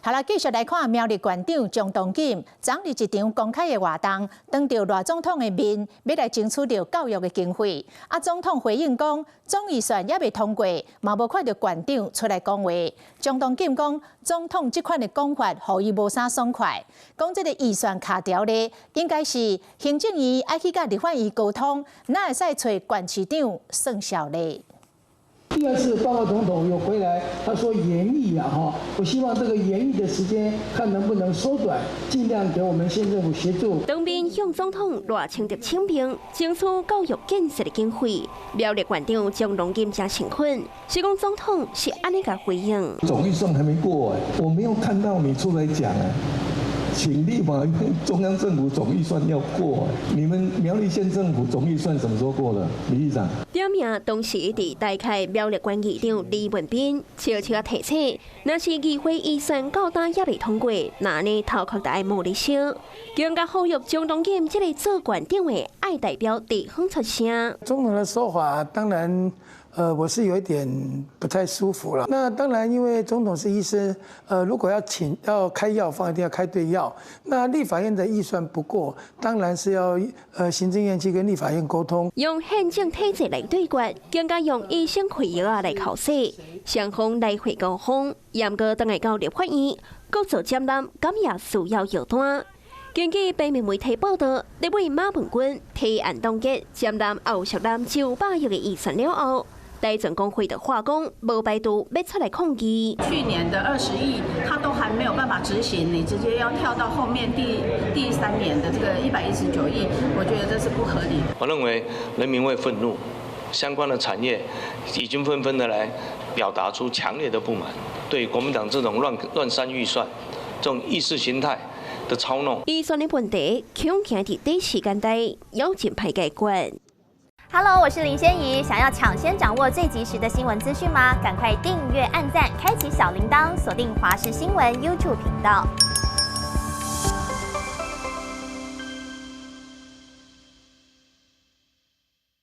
好啦，繼續來看苗栗縣長鍾東錦，昨日一場公開的活動，當著賴總統的面，欲來爭取著教育的經費。啊，總統回應講，總預算猶未通過，嘛無看著縣長出來講話。鍾東錦講，總統這款的講法，予伊無啥爽快。講這个預算卡條咧，應該是行政院愛去佮立法院溝通，哪會使揣縣市長算數咧？第二次報告總統有回來，他說研議啊，哈，我希望這個研議的時間看能不能縮短，盡量給我們縣政府協助。當面向總統賴清德請命，爭取教育建設的經費，苗栗縣長鍾東錦誠誠懇，是講總統是按呢共回應。總預算還沒過，我沒有看到你出來講啊。請立法院中央政府總預算要過，你們苗栗縣政府總預算什麼時候過的？李議長。點名當時佇台開苗栗縣議長李文彬悄悄提醒，若是議會預算到今猶未通過，那呢頭殼就愛無咧燒。更加呼籲鍾東錦這个做縣長的愛代表地方出聲。總統的說法當然，我是有一點不太舒服了。那當然，因為總統是醫生，如果要請要開藥方，一定要開對藥。那立法院的預算不過，當然是要行政院去跟立法院溝通。用憲政體制來對決，更加用醫生開藥仔來剾洗，雙方來回交鋒，嚴格當會到立法院，閣做展覽，敢也需要藥單。根據平面媒體報道，立委馬文君提案凍結展覽後續南900億的預算了後，台中工會的話講，無排除欲出來抗議。去年的20億，他都還沒有辦法執行，你直接要跳到後面第三年的這個119億，我覺得這是不合理的。我認為人民會憤怒，相關的產業已經紛紛的來表達出強烈的不滿，對國民黨這種亂亂刪預算、這種意識形態的操弄。預算的問題，恐驚佇短時間內猶真歹解決。 Hello，我是林仙怡。想要搶先掌握最及時的新聞資訊嗎？趕快訂閱、按讚、開啟小鈴鐺，鎖定華視新聞 YouTube 頻道。